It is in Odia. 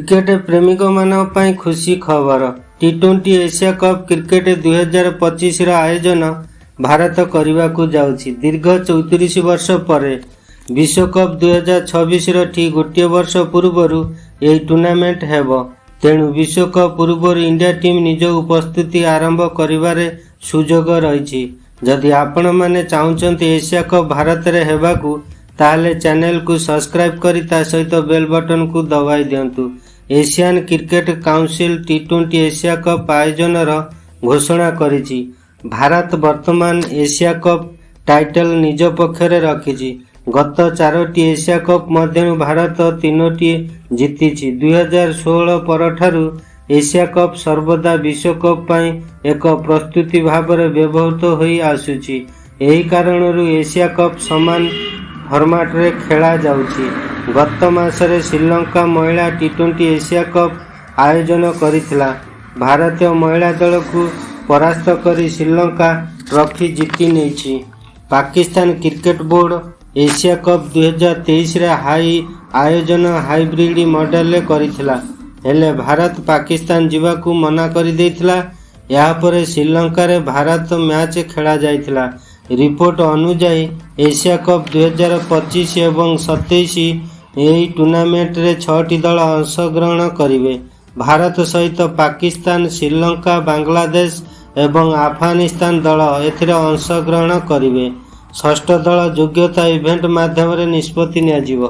କ୍ରିକେଟ ପ୍ରେମୀମାନଙ୍କ ପାଇଁ ଖୁସି ଖବର। ଟି-20 ଏସିଆ କପ୍ କ୍ରିକେଟ 2025ର ଆୟୋଜନ ଭାରତ କରିବାକୁ ଯାଉଛି। ଦୀର୍ଘ 34 ବର୍ଷ ପରେ ବିଶ୍ୱକପ୍ 2026ର ଠିକ୍ ଗୋଟିଏ ବର୍ଷ ପୂର୍ବରୁ ଏହି ଟୁର୍ଣ୍ଣାମେଣ୍ଟ ହେବ। ତେଣୁ ବିଶ୍ୱକପ୍ ପୂର୍ବରୁ ଇଣ୍ଡିଆ ଟିମ୍ ନିଜ ପ୍ରସ୍ତୁତି ଆରମ୍ଭ କରିବାରେ ସୁଯୋଗ ରହିଛି। ଯଦି ଆପଣମାନେ ଚାହୁଁଛନ୍ତି ଏସିଆ କପ୍ ଭାରତରେ ହେବାକୁ, ତାହେଲେ ଚ୍ୟାନେଲକୁ ସବସ୍କ୍ରାଇବ୍ କରି ତା ସହିତ ବେଲ୍ ବଟନକୁ ଦବାଇ ଦିଅନ୍ତୁ। ଏସିଆନ୍ କ୍ରିକେଟ କାଉନସିଲ୍ ଟି-20 ଏସିଆ କପ୍ ଆୟୋଜନର ଘୋଷଣା କରିଛି। ଭାରତ ବର୍ତ୍ତମାନ ଏସିଆ କପ୍ ଟାଇଟଲ ନିଜ ପକ୍ଷରେ ରଖିଛି। ଗତ ଚାରୋଟି ଏସିଆ କପ୍ ମଧ୍ୟରୁ ଭାରତ ତିନୋଟି ଜିତିଛି। 2016 ପରଠାରୁ ଏସିଆ କପ୍ ସର୍ବଦା ବିଶ୍ୱକପ୍ ପାଇଁ ଏକ ପ୍ରସ୍ତୁତି ଭାବରେ ବ୍ୟବହୃତ ହୋଇ ଆସୁଛି। ଏହି କାରଣରୁ ଏସିଆ କପ୍ ସମାନ ଫର୍ମାଟରେ ଖେଳାଯାଉଛି। ଗତ ମାସରେ ଶ୍ରୀଲଙ୍କା ମହିଳା ଟି-20 ଏସିଆ କପ୍ ଆୟୋଜନ କରିଥିଲା। ଭାରତୀୟ ମହିଳା ଦଳକୁ ପରାସ୍ତ କରି ଶ୍ରୀଲଙ୍କା ଟ୍ରଫି ଜିତି ନେଇଛି। Pakistan Cricket Board Asia Cup 2023ରେ ଆୟୋଜନ ହାଇବ୍ରିଡ୍ ମଡେଲରେ କରିଥିଲା। ହେଲେ ଭାରତ ପାକିସ୍ତାନ ଯିବାକୁ ମନା କରିଦେଇଥିଲା। ଏହାପରେ ଶ୍ରୀଲଙ୍କାରେ ଭାରତ ମ୍ୟାଚ୍ ଖେଳାଯାଇଥିଲା। ରିପୋର୍ଟ ଅନୁଯାୟୀ, ଏସିଆ କପ୍ 2025 ଏବଂ 27 ଏହି ଟୁର୍ଣ୍ଣାମେଣ୍ଟରେ ଛଅଟି ଦଳ ଅଂଶଗ୍ରହଣ କରିବେ। ଭାରତ ସହିତ ପାକିସ୍ତାନ, ଶ୍ରୀଲଙ୍କା, ବାଂଲାଦେଶ ଏବଂ ଆଫଗାନିସ୍ତାନ ଦଳ ଏଥିରେ ଅଂଶଗ୍ରହଣ କରିବେ। ଷଷ୍ଠ ଦଳ ଯୋଗ୍ୟତା ଇଭେଣ୍ଟ ମାଧ୍ୟମରେ ନିଷ୍ପତ୍ତି ନିଆଯିବ।